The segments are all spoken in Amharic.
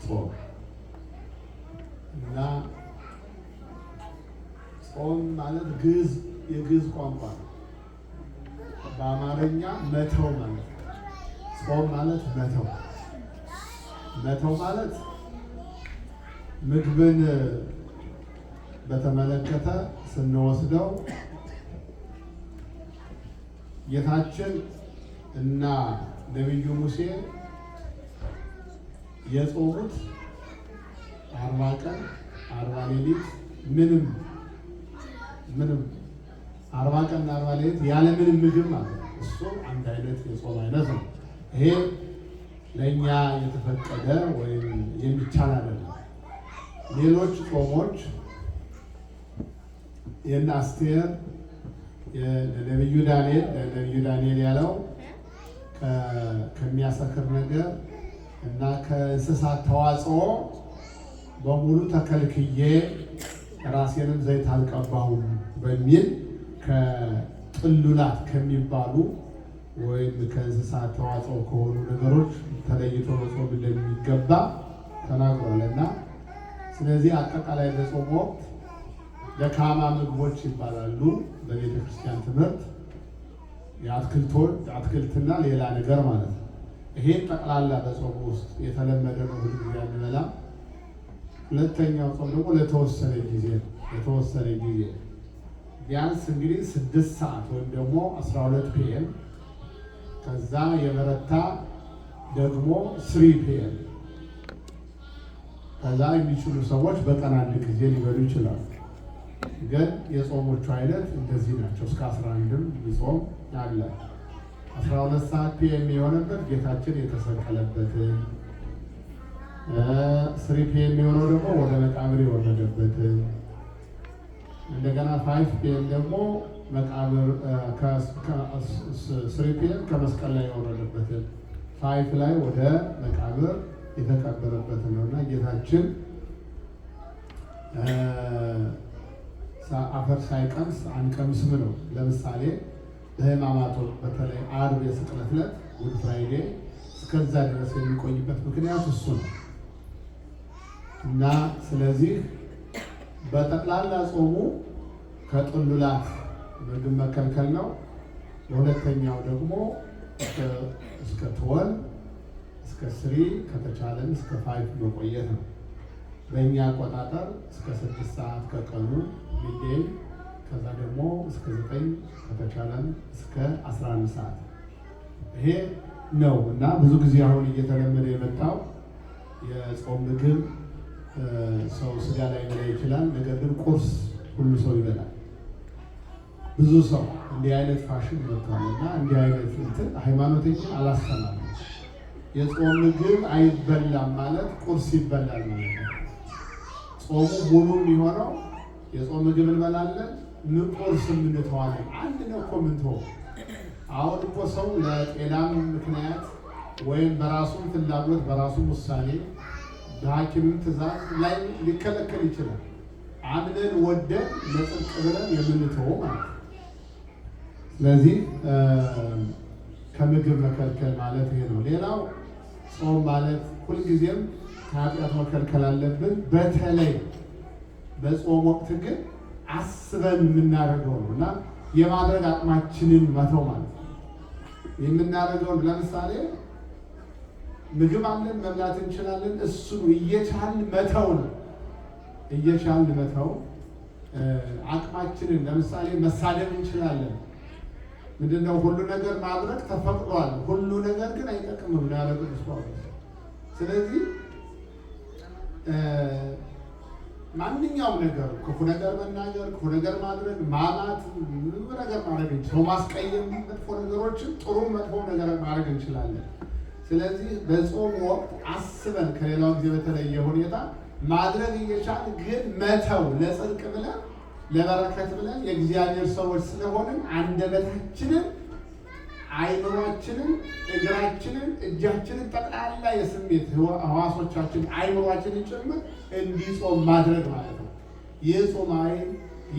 ጾም። እና ጾም ማለት ግዕዝ፣ የግዕዝ ቋንቋ ነው። በአማርኛ መተው ማለት ነው። ጾም ማለት መተው። መተው ማለት ምግብን በተመለከተ ስንወስደው ጌታችን እና ነቢዩ ሙሴ የጾሙት 40 ቀን 40 ሌሊት፣ ምንም ምንም፣ 40 ቀን 40 ሌሊት ያለ ምንም ምግብ ማለት ነው። እሱ አንድ አይነት የጾም አይነት ነው። ይሄ ለእኛ የተፈቀደ ወይም የሚቻል አይደለም። ሌሎች ጾሞች የእነ አስቴር፣ የነቢዩ ዳንኤል፣ ነቢዩ ዳንኤል ያለው ከሚያሰክር ነገር እና ከእንስሳት ተዋጽኦ በሙሉ ተከልክዬ ራሴንም ዘይት አልቀባሁም በሚል ከጥሉላት ከሚባሉ ወይም ከእንስሳት ተዋጽኦ ከሆኑ ነገሮች ተለይቶ መጾም እንደሚገባ ተናግሯል። እና ስለዚህ አጠቃላይ በጾም ወቅት ደካማ ምግቦች ይባላሉ በቤተ ክርስቲያን ትምህርት፣ የአትክልትና ሌላ ነገር ማለት ነው። ይሄን ጠቅላላ በጾም ውስጥ የተለመደ ነው፣ ሁል ጊዜ አንበላም። ሁለተኛው ጾም ደግሞ ለተወሰነ ጊዜ ነው። ለተወሰነ ጊዜ ቢያንስ እንግዲህ 6 ሰዓት ወይም ደግሞ 12 PM፣ ከዛ የበረታ ደግሞ 3 PM። ከዛ የሚችሉ ሰዎች በቀን አንድ ጊዜ ሊበሉ ይችላሉ። ግን የጾሞቹ አይነት እንደዚህ ናቸው። እስከ 11ም ሊጾም አለ። 12 ሰዓት PM የሆነበት ጌታችን የተሰቀለበትን፣ 3 PM የሆነው ደግሞ ወደ መቃብር የወረደበትን፣ እንደገና 5 PM ደግሞ መቃብር፣ 3 PM ከመስቀል ላይ የወረደበትን፣ 5 ላይ ወደ መቃብር የተቀበረበትን ነው። እና ጌታችን አፈር ሳይቀምስ አንቀምስም ነው። ለምሳሌ በሕማማት ወቅት በተለይ ዓርብ የስቅለት ዕለት Good Friday እስከዛ ድረስ የሚቆይበት ምክንያት እሱ ነው። እና ስለዚህ በጠቅላላ ጾሙ ከጥሉላት ምግብ መከልከል ነው። የሁለተኛው ደግሞ እስከ 12፣ እስከ 3፣ ከተቻለን እስከ 5 መቆየት ነው። በእኛ አቆጣጠር እስከ 6 ሰዓት ከቀኑ midday፣ ከዛ ደግሞ እስከ 9፣ ከተቻለን እስከ 11 ሰዓት ይሄ ነው። እና ብዙ ጊዜ አሁን እየተለመደ የመጣው የጾም ምግብ ሰው ስጋ ላይ በላ ይችላል። ነገር ግን ቁርስ ሁሉ ሰው ይበላል። ብዙ ሰው እንዲህ አይነት ፋሽን መጥቷል እና እንዲህ አይነት እንትን ሃይማኖተኛ አላስተማርም። የጾም ምግብ አይበላም ማለት ቁርስ ይበላል ማለት ነው። ጾሙ ሙሉ የሚሆነው የጾም ምግብ እንበላለን፣ ቁርስ እንተዋለን። አንድ ነው እኮ የምንተወው። አሁን እኮ ሰው ለጤናም ምክንያት ወይም በራሱም ፍላጎት፣ በራሱም ውሳኔ፣ በሐኪምም ትእዛዝ ላይ ሊከለከል ይችላል። አምነን ወደን ለጽድቅ ብለን የምንተወው ማለት ነው። ስለዚህ ከምግብ መከልከል ማለት ይሄ ነው። ሌላው ጾም ማለት ሁልጊዜም ከኃጢአት መከልከል አለብን። በተለይ በጾም ወቅት ግን አስበን የምናደርገው ነው እና የማድረግ አቅማችንን መተው ማለት ነው። የምናደርገውን ለምሳሌ ምግብ አለን፣ መብላት እንችላለን። እሱን እየቻልን መተው ነው። እየቻልን መተው አቅማችንን፣ ለምሳሌ መሳደብ እንችላለን። ምንድነው? ሁሉ ነገር ማድረግ ተፈቅዷል፣ ሁሉ ነገር ግን አይጠቅምም ነው ያለው ቅዱስ ጳውሎስ። ስለዚህ ማንኛውም ነገር፣ ክፉ ነገር መናገር፣ ክፉ ነገር ማድረግ፣ ማማት፣ ምንም ነገር ማድረግ እንችላለን። ሰው ማስቀየም፣ መጥፎ ነገሮችን፣ ጥሩ መጥፎ ነገር ማድረግ እንችላለን። ስለዚህ በጾም ወቅት አስበን ከሌላው ጊዜ በተለየ ሁኔታ ማድረግ እየቻልን ግን መተው፣ ለጽድቅ ብለን፣ ለበረከት ብለን፣ የእግዚአብሔር ሰዎች ስለሆንን አንደበታችንን፣ አይምሯችንን፣ እግራችንን፣ እጃችንን፣ ጠቅላላ የስሜት ህዋሶቻችን አይምሯችንን ጭምር እንዲጾም ማድረግ ማለት ነው። ይጹም ዓይን፣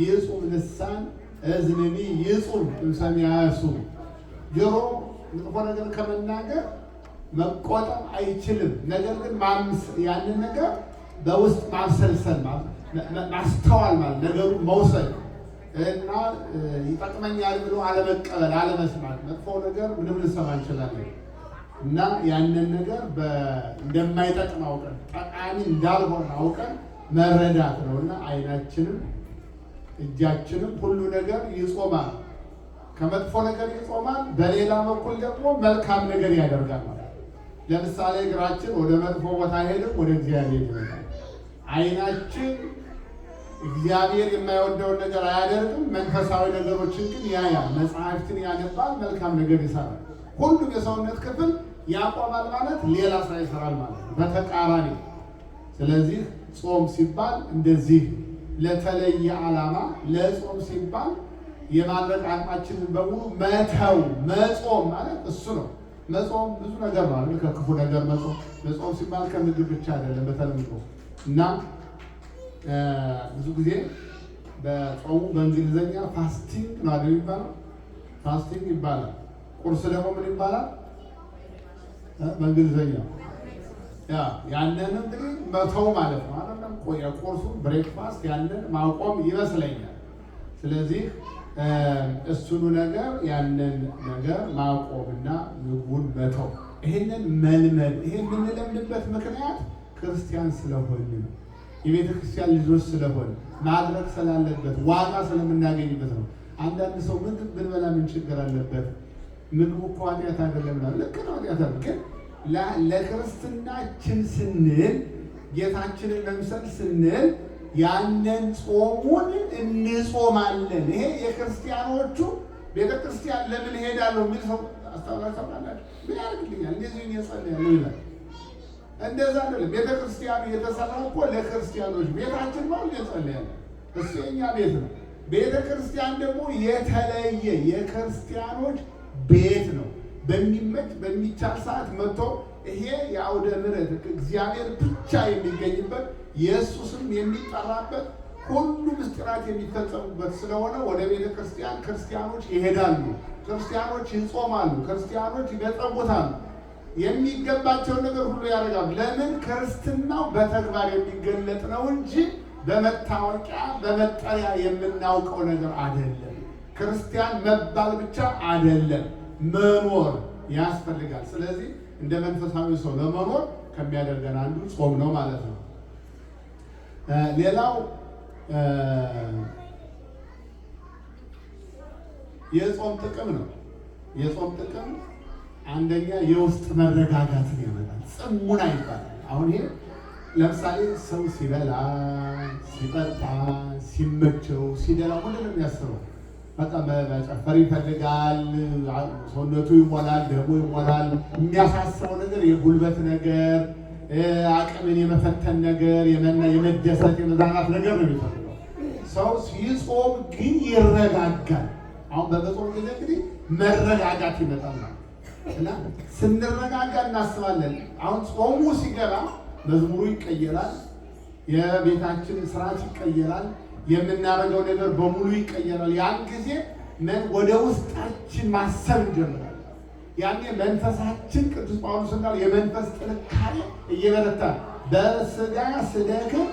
ይጹም ልሳን፣ እዝንኒ ይጹም እምሰሚዐ ሱም። ጆሮ መጥፎ ነገር ከመናገር መቆጠብ አይችልም። ነገር ግን ያንን ነገር በውስጥ ማብሰልሰል ማስተዋል ማለት ነገሩን መውሰድ እና ይጠቅመኛል ብሎ አለመቀበል፣ አለመስማት። መጥፎ ነገር ምንም ልንሰማ እንችላለን እና ያንን ነገር እንደማይጠቅም አውቀን ጠቃሚ እንዳልሆነ አውቀን መረዳት ነው። እና ዓይናችንም እጃችንም ሁሉ ነገር ይጾማል፣ ከመጥፎ ነገር ይጾማል። በሌላ በኩል ደግሞ መልካም ነገር ያደርጋል ማለት ነው። ለምሳሌ እግራችን ወደ መጥፎ ቦታ አይሄድም፣ ወደ እግዚአብሔር ይመጣል። ዓይናችን እግዚአብሔር የማይወደውን ነገር አያደርግም፣ መንፈሳዊ ነገሮችን ግን ያያል፣ መጽሐፍትን ያነባል፣ መልካም ነገር ይሰራል። ሁሉም የሰውነት ክፍል ያቆማል ማለት ሌላ ስራ ይሰራል ማለት ነው፣ በተቃራኒ። ስለዚህ ጾም ሲባል እንደዚህ ለተለየ ዓላማ ለጾም ሲባል የማድረግ አቅማችንን በሙሉ መተው መጾም ማለት እሱ ነው። መጾም ብዙ ነገር ነው አይደል? ከክፉ ነገር መጾም። መጾም ሲባል ከምግብ ብቻ አይደለም በተለምዶ። እና ብዙ ጊዜ በጾሙ በእንግሊዝኛ fasting ነው አይደል የሚባለው? Fasting ይባላል። ቁርስ ደግሞ ምን ይባላል በእንግሊዝኛ? ያ ያንን እንግዲህ መተው ማለት ነው አይደለም? የቁርሱን breakfast ያንን ማቆም ይመስለኛል። ስለዚህ እሱኑ ነገር ያንን ነገር ማቆምና ምግቡን መተው፣ ይሄንን መልመድ። ይሄ የምንለምድበት ምክንያት ክርስቲያን ስለሆን ነው። የቤተ ክርስቲያን ልጆች ስለሆን ማድረግ ስላለበት ዋጋ ስለምናገኝበት ነው። አንዳንድ ሰው ምግብ ብንበላ ምን ችግር አለበት? ምግቡ እኮ ኃጢአት አይደለም። ልክ ነው፣ ኃጢአት አይደለም። ግን ለክርስትናችን ስንል ጌታችንን ለምሰል ስንል ያንን ጾሙን እንጾማለን። ይሄ የክርስቲያኖቹ ቤተክርስቲያን ለምን እሄዳለሁ የሚል ሰው አስተውላችሁ? ምን ያደርግልኛል እንደዚህ እጸልያለሁ ይላል። እንደዛ አይደለም። ቤተክርስቲያኑ የተሰራው እኮ ለክርስቲያኖች፣ ቤታችን ነው እንጸልያለን። እሱ የኛ ቤት ነው። ቤተክርስቲያን ደግሞ የተለየ የክርስቲያኖች ቤት ነው። በሚመች በሚቻል ሰዓት መጥቶ ይሄ የአውደ ምሕረት እግዚአብሔር ብቻ የሚገኝበት፣ የእሱ ስም የሚጠራበት፣ ሁሉ ምስጢራት የሚፈጸሙበት ስለሆነ ወደ ቤተ ክርስቲያን ክርስቲያኖች ይሄዳሉ። ክርስቲያኖች ይጾማሉ። ክርስቲያኖች ይመጸውታሉ። የሚገባቸውን ነገር ሁሉ ያደርጋሉ። ለምን? ክርስትናው በተግባር የሚገለጥ ነው እንጂ በመታወቂያ በመጠሪያ የምናውቀው ነገር አይደለም። ክርስቲያን መባል ብቻ አይደለም፣ መኖር ያስፈልጋል። ስለዚህ እንደ መንፈሳዊ ሰው ለመኖር ከሚያደርገን አንዱ ጾም ነው ማለት ነው። ሌላው የጾም ጥቅም ነው። የጾም ጥቅም አንደኛ የውስጥ መረጋጋትን ያመጣል። ጽሙና ይባላል። አሁን ይሄ ለምሳሌ ሰው ሲበላ፣ ሲጠጣ፣ ሲመቸው፣ ሲደላው ምንድን ነው የሚያስበው? በቃ መጨፈር ይፈልጋል። ሰውነቱ ይሞላል፣ ደሙ ይሞላል። የሚያሳስበው ነገር የጉልበት ነገር፣ አቅምን የመፈተን ነገር፣ የመደሰት የመዝናናት ነገር ነው የሚፈልገው። ሰው ሲጾም ግን ይረጋጋል። አሁን በመጾም ጊዜ እንግዲህ መረጋጋት ይመጣል ማለት እና ስንረጋጋ እናስባለን። አሁን ጾሙ ሲገባ መዝሙሩ ይቀየራል፣ የቤታችን ስርዓት ይቀየራል፣ የምናደርገው ነገር በሙሉ ይቀየራል። ያን ጊዜ ወደ ውስጣችን ማሰብ እንጀምራለን። ያኔ መንፈሳችን ቅዱስ ጳውሎስ እንዳለው የመንፈስ ጥንካሬ እየበረታ፣ በስጋ ስደክም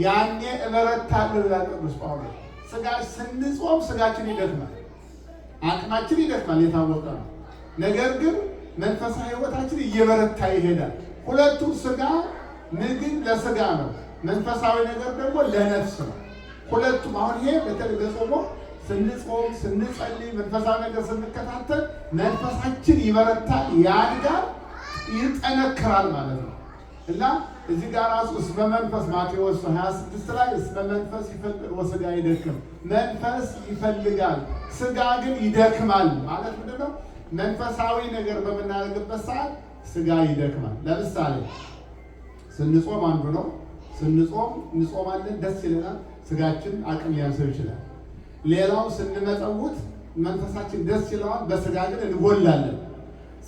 ያኔ እበረታለሁ ይላል ቅዱስ ጳውሎስ። ስጋ ስንጾም ስጋችን ይደክማል፣ አቅማችን ይደክማል፣ የታወቀ ነው። ነገር ግን መንፈሳዊ ሕይወታችን እየበረታ ይሄዳል። ሁለቱም ስጋ ምግብ ለስጋ ነው፣ መንፈሳዊ ነገር ደግሞ ለነፍስ ነው። ሁለቱም አሁን ይሄ በተለይ በጾም ስንጾም፣ ስንጸልይ፣ መንፈሳዊ ነገር ስንከታተል መንፈሳችን ይበረታል፣ ያድጋል፣ ይጠነክራል ማለት ነው። እና እዚህ ጋር ራሱ እስመ መንፈስ ማቴዎስ 26 ላይ እስመ መንፈስ ይፈቅድ ወስጋ ይደክም፣ መንፈስ ይፈልጋል ስጋ ግን ይደክማል ማለት ምንድን ነው? መንፈሳዊ ነገር በምናደርግበት ሰዓት ስጋ ይደክማል። ለምሳሌ ስንጾም አንዱ ነው። ስንጾም እንጾማለን፣ ደስ ይለናል። ስጋችን አቅም ሊያንሰው ይችላል። ሌላው ስንመጸውት መንፈሳችን ደስ ይለዋል፣ በስጋ ግን እንጎላለን።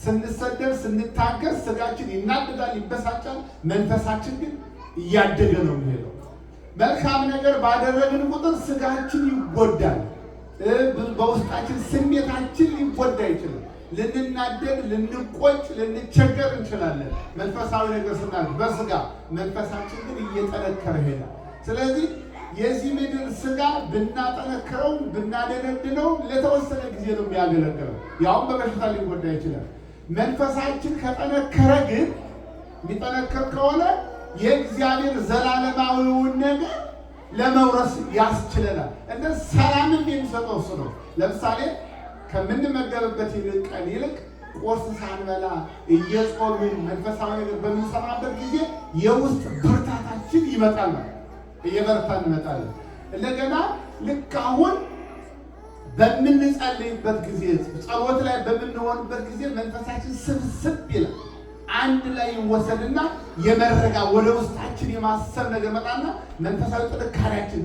ስንሰደብ፣ ስንታገስ ስጋችን ይናደዳል፣ ይበሳጫል። መንፈሳችን ግን እያደገ ነው የሚሄደው። መልካም ነገር ባደረግን ቁጥር ስጋችን ይጎዳል፣ በውስጣችን ስሜታችን ሊጎዳ ይችላል። ልንናደድ፣ ልንቆጭ፣ ልንቸገር እንችላለን። መንፈሳዊ ነገር ስናደርግ በስጋ መንፈሳችን ግን እየጠነከረ ይሄዳል። ስለዚህ የዚህ ምድር ስጋ ብናጠነክረው ብናደነድነው ለተወሰነ ጊዜ ነው የሚያገለግለው፣ ያውም በበሽታ ሊጎዳ ይችላል። መንፈሳችን ከጠነከረ ግን፣ የሚጠነክር ከሆነ የእግዚአብሔር ዘላለማዊውን ነገር ለመውረስ ያስችለናል። እንደ ሰላምም የሚሰጠው እሱ ነው። ለምሳሌ ከምንመገብበት ይልቅ ቀን ይልቅ ቁርስ ሳንበላ እየጾምን መንፈሳዊ ነገር በምንሰራበት ጊዜ የውስጥ ብርታታችን ይመጣል ማለት እየበረታ እንመጣለን። እንደገና ልክ አሁን በምንጸልይበት ጊዜ፣ ጸሎት ላይ በምንሆንበት ጊዜ መንፈሳችን ስብስብ ይላል። አንድ ላይ ይወሰድና የመረጋ ወደ ውስጣችን የማሰብ ነገር መጣና መንፈሳዊ ጥንካሬያችን፣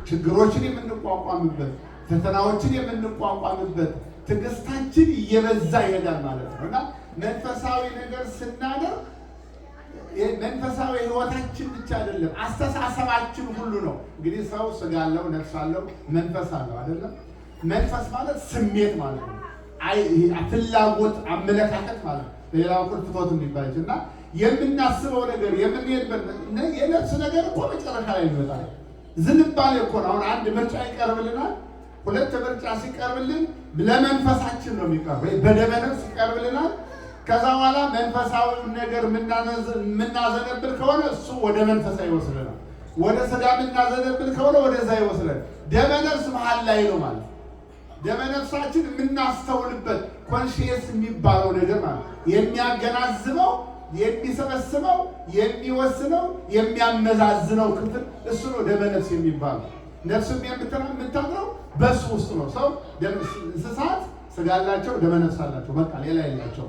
ችግሮችን የምንቋቋምበት፣ ፈተናዎችን የምንቋቋምበት ትዕግስታችን እየበዛ ይሄዳል ማለት ነው። እና መንፈሳዊ ነገር ስናደርግ መንፈሳዊ ሕይወታችን ብቻ አይደለም፣ አስተሳሰባችን ሁሉ ነው። እንግዲህ ሰው ስጋ አለው፣ ነፍስ አለው፣ መንፈስ አለው አይደለም? መንፈስ ማለት ስሜት ማለት ነው። ፍላጎት፣ አመለካከት ማለት ነው። በሌላ በኩል ፍትወት የሚባል እና የምናስበው ነገር፣ የምንሄድበት የነፍስ ነገር እኮ መጨረሻ ላይ ይመጣል። ዝንባሌ እኮ ነው። አሁን አንድ ምርጫ ይቀርብልናል። ሁለት ምርጫ ሲቀርብልን ለመንፈሳችን ነው የሚቀርበው። በደመ ነፍስ ይቀርብልናል። ከዛ በኋላ መንፈሳዊውን ነገር የምናዘነብል ከሆነ እሱ ወደ መንፈሳዊ ይወስደናል። ወደ ስጋ የምናዘነብል ከሆነ ወደዛ ይወስደናል። ደመ ነፍስ መሀል ላይ ነው ማለት። ደመ ነፍሳችን የምናስተውልበት conscious የሚባለው ነገር ማለት የሚያገናዝበው፣ የሚሰበስበው፣ የሚወስነው፣ የሚያመዛዝነው ክፍል እሱ ነው ደመ ነፍስ የሚባለው። ነፍስም የምታድረው በሱ ውስጥ ነው። ሰው፣ እንስሳት ስጋ አላቸው፣ ደመ ነፍስ አላቸው። በቃ ሌላ የላቸው።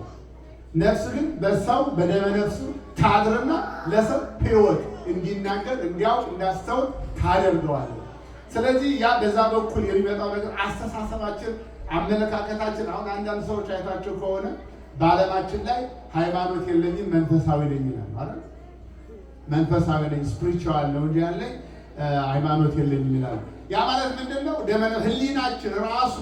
ነፍስ ግን በሰው በደመ ነፍሱ ታድርና ለሰው ሕይወት እንዲናገር፣ እንዲያውቅ፣ እንዲያስተውል ታደርገዋለች። ስለዚህ ያ በዛ በኩል የሚመጣው ነገር አስተሳሰባችን፣ አመለካከታችን። አሁን አንዳንድ ሰዎች አይታቸው ከሆነ በዓለማችን ላይ ሃይማኖት የለኝም መንፈሳዊ ነኝ ይላል ማለት። መንፈሳዊ ነኝ፣ spiritual ነው እንጂ ያለኝ ሃይማኖት የለኝም ይላል። ያ ማለት ምንድን ነው? ደመ ህሊናችን ራሱ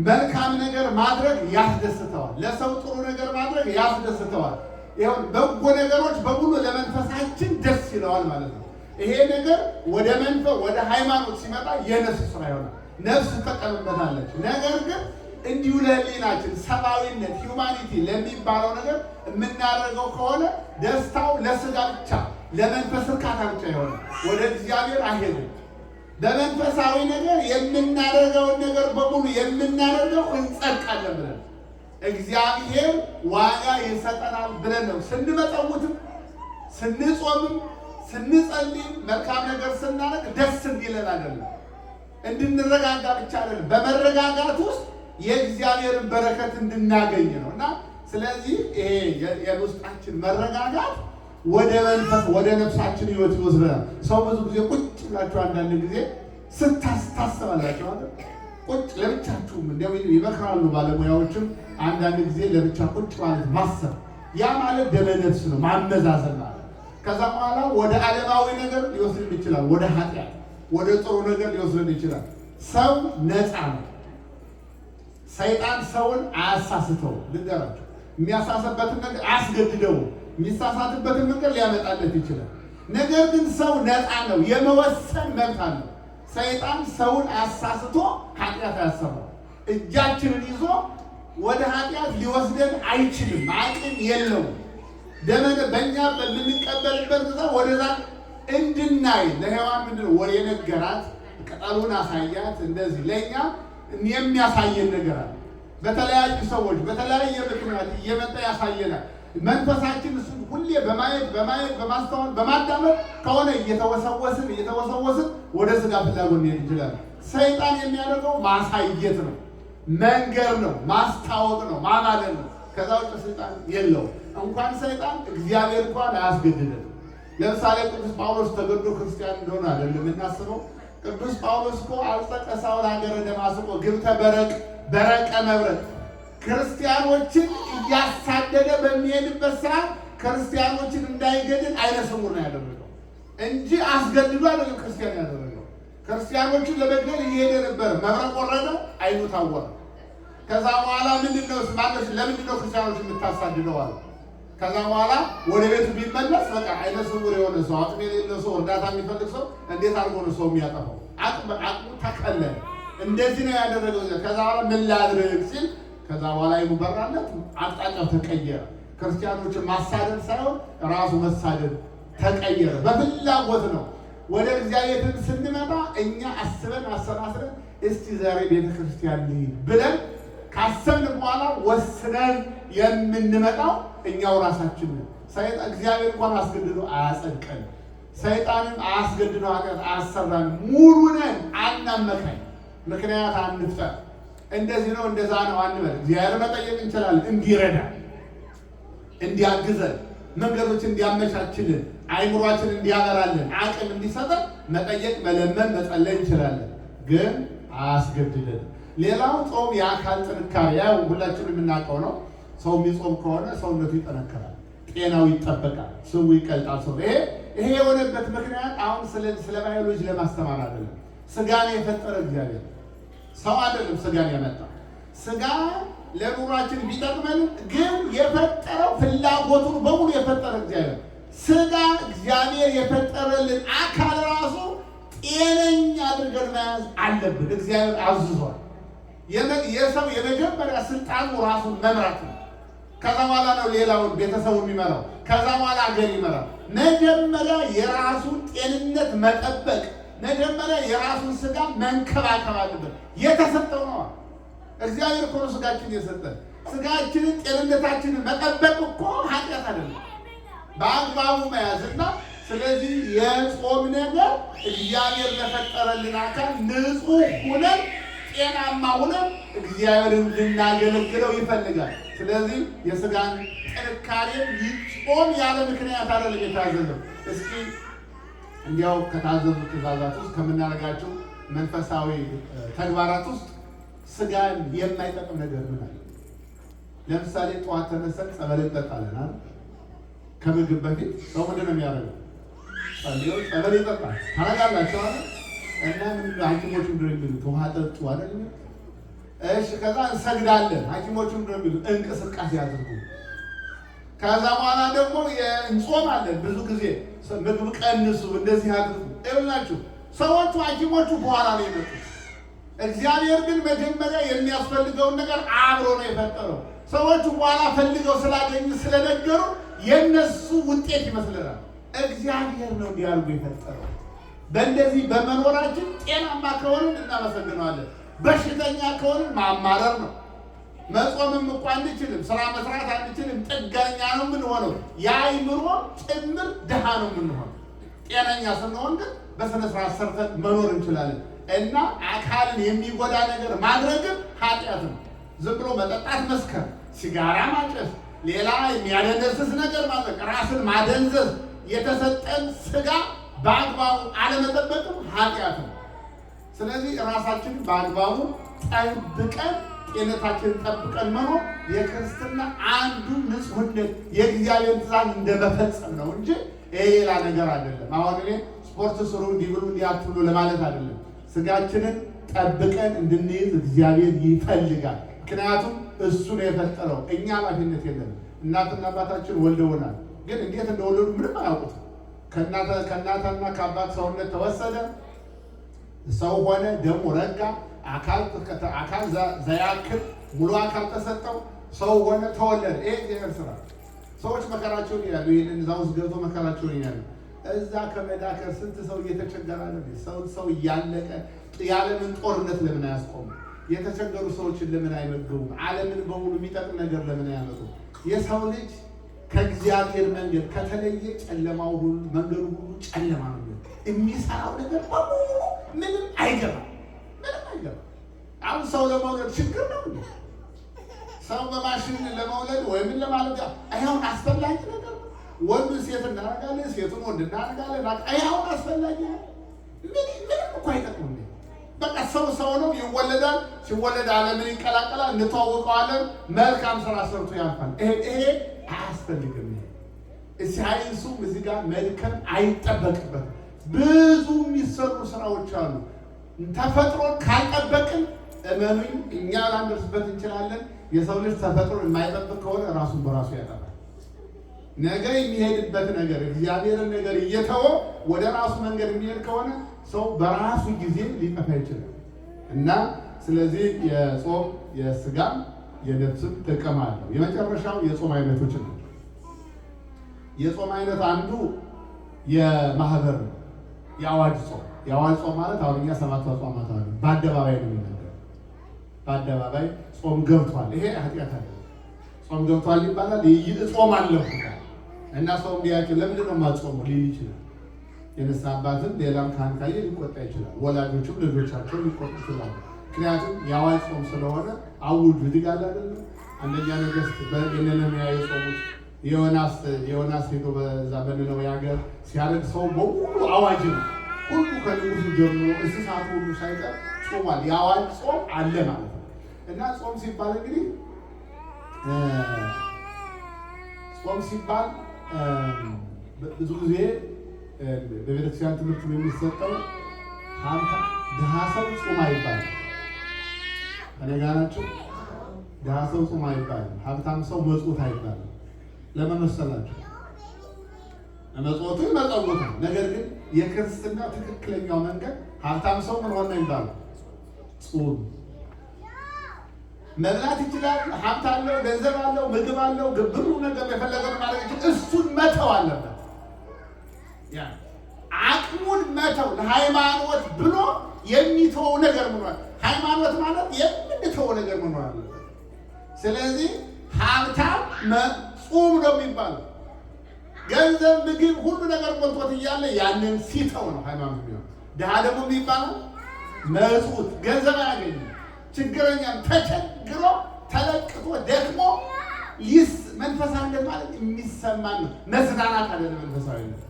መልካም ነገር ማድረግ ያስደስተዋል። ለሰው ጥሩ ነገር ማድረግ ያስደስተዋል። ይኸው በጎ ነገሮች በሙሉ ለመንፈሳችን ደስ ይለዋል ማለት ነው። ይሄ ነገር ወደ መንፈስ ወደ ሃይማኖት ሲመጣ የነፍስ ስራ ይሆናል። ነፍስ ትጠቀምበታለች። ነገር ግን እንዲሁ ለህሊናችን ሰብአዊነት humanity ለሚባለው ነገር የምናደርገው ከሆነ ደስታው ለስጋ ብቻ፣ ለመንፈስ እርካታ ብቻ ይሆናል። ወደ እግዚአብሔር አይሄድም። በመንፈሳዊ ነገር የምናደርገውን ነገር በሙሉ የምናደርገው እንጸድቃለን ብለን፣ እግዚአብሔር ዋጋ ይሰጠናል ብለን ነው። ስንመጸውትም፣ ስንጾምም፣ ስንጸልይም፣ መልካም ነገር ስናደርግ ደስ እንዲለን አይደለም፣ እንድንረጋጋ ብቻ አይደለም። በመረጋጋት ውስጥ የእግዚአብሔርን በረከት እንድናገኝ ነው። እና ስለዚህ ይሄ የውስጣችን መረጋጋት ወደ መንፈስ ወደ ነፍሳችን ህይወት ይወስደናል። ሰው ብዙ ጊዜ ቁጭ ብላችሁ አንዳንድ ጊዜ ስታስባላችሁ አይደል? ቁጭ ለብቻችሁም እንዲያው ይመክራሉ ባለሙያዎችም፣ አንዳንድ ጊዜ ለብቻ ቁጭ ማለት ማሰብ፣ ያ ማለት ደመ ነፍስ ነው፣ ማመዛዘን ማለት። ከዛ በኋላ ወደ ዓለማዊ ነገር ሊወስድን ይችላል፣ ወደ ኃጢአት፣ ወደ ጥሩ ነገር ሊወስድን ይችላል። ሰው ነፃ ነው። ሰይጣን ሰውን አያሳስተውም። ልንገራችሁ፣ የሚያሳስበትን ነገር አያስገድደውም። የሚሳሳትበትን መንገድ ሊያመጣለት ይችላል። ነገር ግን ሰው ነፃ ነው፣ የመወሰን መብት አለው። ሰይጣን ሰውን አሳስቶ ኃጢአት አያሰራው። እጃችንን ይዞ ወደ ኃጢአት ሊወስደን አይችልም፣ አቅም የለውም። ደመነ በእኛ በምንቀበልበት ጊዜ ወደዛ እንድናይ ለሔዋን ምንድን ነው ወሬ ነገራት፣ ቅጠሉን አሳያት። እንደዚህ ለእኛ የሚያሳየን ነገር አለ። በተለያዩ ሰዎች በተለያየ ምክንያት እየመጣ ያሳየናል። መንፈሳችን እሱን ሁሌ በማየት በማየት በማስተዋል በማዳመጥ ከሆነ እየተወሰወስን እየተወሰወስን ወደ ስጋ ፍላጎት እንሄድ እንችላለን። ሰይጣን የሚያደርገው ማሳየት ነው፣ መንገር ነው፣ ማስታወቅ ነው፣ ማማለል ነው። ከዛ ውጭ ስልጣን የለውም። እንኳን ሰይጣን እግዚአብሔር እንኳን አያስገድድም። ለምሳሌ ቅዱስ ጳውሎስ ተገዶ ክርስቲያን እንደሆነ አይደለም የምናስበው። ቅዱስ ጳውሎስ እኮ አልጸቀ ሳውል ሀገረ ደማስቆ ግብተ በረቅ በረቀ መብረቅ ክርስቲያኖችን እያሳደደ በሚሄድበት ሰዓት ክርስቲያኖችን እንዳይገድል ዓይነ ስውር ነው ያደረገው እንጂ አስገድዶ አይደለም ክርስቲያን ያደረገው። ክርስቲያኖችን ለመግደል እየሄደ ነበር። መብረቅ ወረደ፣ ዓይኑ ታወረ። ከዛ በኋላ ምንድነው ማለት ለምንድነው ክርስቲያኖች የምታሳድደው አለ። ከዛ በኋላ ወደ ቤቱ ቢመለስ በቃ አይነ ስውር የሆነ ሰው፣ አቅም የሌለው ሰው፣ እርዳታ የሚፈልግ ሰው እንዴት አድርጎ ነው ሰው የሚያጠፋው? አቅሙ ተቀለለ። እንደዚህ ነው ያደረገው። ከዛ በኋላ ምን ላድርግ ሲል ከዛ በኋላ ዓይኑ በራለት፣ አቅጣጫው ተቀየረ። ክርስቲያኖችን ማሳደድ ሳይሆን ራሱ መሳደድ ተቀየረ። በፍላጎት ነው። ወደ እግዚአብሔር ስንመጣ እኛ አስበን አሰናስለን እስቲ ዛሬ ቤተክርስቲያን ልሂድ ብለን ካሰብን በኋላ ወስነን የምንመጣው እኛው ራሳችን ነን። እግዚአብሔር እንኳን አስገድዶ አያጸድቀን፣ ሰይጣንም አያስገድዶ ኃጢአት አያሰራን። ሙሉ ነን፣ አናመካኝ፣ ምክንያት አንፍጠር። እንደዚህ ነው እንደዛ ነው አንበል። እግዚአብሔር መጠየቅ እንችላለን፣ እንዲረዳ፣ እንዲያግዘን፣ መንገዶች እንዲያመቻችልን፣ አይምሯችን እንዲያበራልን፣ አቅም እንዲሰጠን መጠየቅ፣ መለመን፣ መጸለይ እንችላለን። ግን አያስገድደን። ሌላው ጾም የአካል ጥንካሬ ያው ሁላችንም የምናውቀው ነው። ሰው የሚጾም ከሆነ ሰውነቱ ይጠነክራል፣ ጤናው ይጠበቃል፣ ስቡ ይቀልጣል። ሰው ይሄ የሆነበት ምክንያት አሁን ስለ ባዮሎጂ ለማስተማር አይደለም። ስጋን የፈጠረ እግዚአብሔር ሰው አይደለም። ስጋን ያመጣ ስጋ ለኑሯችን ቢጠቅመንም ግን የፈጠረው ፍላጎቱን በሙሉ የፈጠረ እግዚአብሔር ስጋ እግዚአብሔር የፈጠረልን አካል ራሱ ጤነኛ አድርገን መያዝ አለብን። እግዚአብሔር አዝዟል። የሰው የመጀመሪያ ስልጣኑ ራሱን መምራት ነው። ከዛ በኋላ ነው ሌላውን ቤተሰቡ የሚመራው። ከዛ በኋላ አገር ይመራል። መጀመሪያ የራሱን ጤንነት መጠበቅ፣ መጀመሪያ የራሱን ስጋ መንከባከብ አለበት። የተሰጠው ነው። እግዚአብሔር እኮ ነው ስጋችንን የሰጠን። ስጋችንን ጤንነታችንን መጠበቅ እኮ ኃጢአት አይደለም፣ በአግባቡ መያዝና ስለዚህ የጾም ነገር እግዚአብሔር ለፈጠረልን አካል ንጹሕ ሁነን ጤናማ ሁነን እግዚአብሔርን ልናገለግለው ይፈልጋል። ስለዚህ የስጋን ጥንካሬ ይጾም ያለ ምክንያት አይደለም የታዘዘው። እስኪ እንዲያው ከታዘዙ ትእዛዛት ውስጥ ከምናደርጋቸው መንፈሳዊ ተግባራት ውስጥ ስጋን የማይጠቅም ነገር ምን አለ? ለምሳሌ ጠዋት ተነስተን ጸበል እንጠጣለን አይደል? ከምግብ በፊት ሰው ምንድን ነው የሚያደርገው? ጸልዮ ጸበል ይጠጣል። ታደርጋላችሁ አይደል? እና ምን ሐኪሞች ምንድን ነው የሚሉት? ውሃ ጠጡ አይደል? እሺ፣ ከዛ እንሰግዳለን። ሐኪሞች ምንድን ነው የሚሉት? እንቅስቃሴ አድርጉ። ከዛ በኋላ ደግሞ እንጾማለን። ብዙ ጊዜ ምግብ ቀንሱ፣ እንደዚህ አድርጉ። ይኸውላችሁ ሰዎቹ ሐኪሞቹ በኋላ ነው የመጡት። እግዚአብሔር ግን መጀመሪያ የሚያስፈልገውን ነገር አብሮ ነው የፈጠረው። ሰዎቹ በኋላ ፈልገው ስላገኙ ስለነገሩ የነሱ ውጤት ይመስለናል። እግዚአብሔር ነው እንዲያርጉ የፈጠረው። በእንደዚህ በመኖራችን ጤናማ ከሆንን እናመሰግነዋለን። በሽተኛ ከሆንን ማማረር ነው። መጾምም እኮ አንችልም፣ ስራ መስራት አንችልም። ጥገኛ ነው የምንሆነው። የአእምሮ ጭምር ድሃ ነው የምንሆነው። ጤነኛ ስንሆን ግን በስነ ስርዓት ሰርተን መኖር እንችላለን። እና አካልን የሚጎዳ ነገር ማድረግም ኃጢአት ነው። ዝም ብሎ መጠጣት፣ መስከር፣ ሲጋራ ማጨስ፣ ሌላ የሚያደነዝዝ ነገር ማድረግ፣ ራስን ማደንዘዝ፣ የተሰጠን ስጋ በአግባቡ አለመጠበቅም ኃጢአት ነው። ስለዚህ ራሳችንን በአግባቡ ጠብቀን ጤንነታችንን ጠብቀን መኖር የክርስትና አንዱ ንጹሕነት የእግዚአብሔር ትእዛዝ እንደመፈጸም ነው እንጂ ይሄ ሌላ ነገር አይደለም። አሁን እኔ ስፖርት ስሩ እንዲህ ብሉ እንዲህ አትብሉ ለማለት አይደለም። ስጋችንን ጠብቀን እንድንይዝ እግዚአብሔር ይፈልጋል። ምክንያቱም እሱ ነው የፈጠረው፣ እኛ ኃላፊነት የለንም። እናትና አባታችን ወልደውናል፣ ግን እንዴት እንደወለዱ ምንም አያውቁትም። ከእናትና ከአባት ሰውነት ተወሰደ፣ ሰው ሆነ፣ ደሙ ረጋ፣ አካል ዘያክል ሙሉ አካል ተሰጠው፣ ሰው ሆነ፣ ተወለደ። ይሄ እግዚአብሔር ስራ። ሰዎች መከራቸውን ይላሉ። ይህንን እዛ ውስጥ ገብቶ መከራቸውን ይላሉ። እዛ ከመዳከር ስንት ሰው እየተቸገረ ነው። ሰው እያለቀ የዓለምን ጦርነት ለምን አያስቆሙ? የተቸገሩ ሰዎችን ለምን አይመግቡም? ዓለምን በሙሉ የሚጠቅም ነገር ለምን አያመጡም? የሰው ልጅ ከእግዚአብሔር መንገድ ከተለየ ጨለማው ሁሉ መንገዱ ሁሉ ጨለማ ነው። የሚሰራው ነገር በሙሉ ምንም አይገባም፣ ምንም አይገባም። አሁን ሰው ለመውለድ ችግር ነው እንዴ? ሰው በማሽን ለመውለድ ወይም ለማለት አይሁን አስፈላጊ ነገር ነው። ወንዱን ሴት እናደርጋለን፣ ሴቱን ወንድ እናደርጋለን። አይሁን አስፈላጊ ነው። ምንም እኮ አይጠቅምም። በቃ ሰው ሰው ነው፣ ይወለዳል። ሲወለድ ዓለምን ይቀላቀላል፣ እንተዋወቀዋለን። መልካም ስራ ሰርቶ ያልፋል። ይሄ አያስፈልግም። ይሄ ሳይንሱም እዚህ ጋር መድከም አይጠበቅበትም። ብዙ የሚሰሩ ስራዎች አሉ። ተፈጥሮን ካልጠበቅን እመኑኝ፣ እኛ ላንደርስበት እንችላለን። የሰው ልጅ ተፈጥሮ የማይጠብቅ ከሆነ ራሱን በራሱ ያጠፋል። ነገ የሚሄድበት ነገር እግዚአብሔርን ነገር እየተወ ወደ ራሱ መንገድ የሚሄድ ከሆነ ሰው በራሱ ጊዜ ሊጠፋ ይችላል። እና ስለዚህ የጾም የስጋም የነፍስም ጥቅም አለው። የመጨረሻው የጾም አይነቶች ናቸው። የጾም አይነት አንዱ የማህበር ነው፣ የአዋጅ ጾም። የአዋጅ ጾም ማለት አሁን እኛ ሰባቱ አጽዋማት አሉ፣ በአደባባይ ነው የሚነገረው። በአደባባይ ጾም ገብቷል፣ ይሄ ኃጢአት አለ። ጾም ገብቷል ይባላል። ጾም አለሁ እና ሰው ቢያቸው ለምንድን ነው የማትጾመው ሊል ይችላል። የንስሐ አባትም ሌላም ካህን ካየ ሊቆጣ ይችላል። ወላጆችም ልጆቻቸውን ሊቆጡ ይችላሉ። ምክንያቱም የአዋጅ ጾም ስለሆነ አውጁ እዚህ ጋር አይደለ አንደኛ ነገሥት የነነምያ የጾሙት ዮናስ ሄዶ በዛ በነነዌ ሀገር ሲያደርግ ሰው በሙሉ አዋጅ ነው። ሁሉ ከንጉሱ ጀምሮ እንስሳቱ ሁሉ ሳይቀር ጾሟል። የአዋጅ ጾም አለ ማለት ነው። እና ጾም ሲባል እንግዲህ ጾም ሲባል ብዙ ጊዜ በቤተክርስቲያን ትምህርት የሚሰጠው ድሃ ሰው ጾም አይባልም። ከእኔ ጋር ናችሁ? ድሃ ሰው ጾም አይባልም። ሀብታም ሰው መጽውት አይባልም። ለምን መሰላችሁ? መጽወቱ ይመጸውታል። ነገር ግን የክርስትና ትክክለኛው መንገድ ሀብታም ሰው ምን ሆነ ይባላል? ጹም። መብላት ይችላል። ሀብት አለው፣ ገንዘብ አለው፣ ምግብ አለው፣ ግብሩ ነገር የፈለገውን ማድረግ ይችላል። እሱን መተው አለበት። ያ አቅሙን መተው ለሃይማኖት ብሎ የሚተወው ነገር መኖር፣ ሃይማኖት ማለት የምንተወው ነገር መኖር አለበት። ስለዚህ ሀብታም ጹም ነው የሚባለው። ገንዘብ፣ ምግብ፣ ሁሉ ነገር ሞልቶት እያለ ያንን ሲተው ነው ሃይማኖት የሚሆነው። ድሃ ደግሞ የሚባለው መጽውት፣ ገንዘብ አያገኝም፣ ችግረኛም ተቸግሮ ተለቅቶ ደክሞ ይስ መንፈሳዊነት ማለት የሚሰማን ነው። መዝናናት አይደለም። መንፈሳዊነት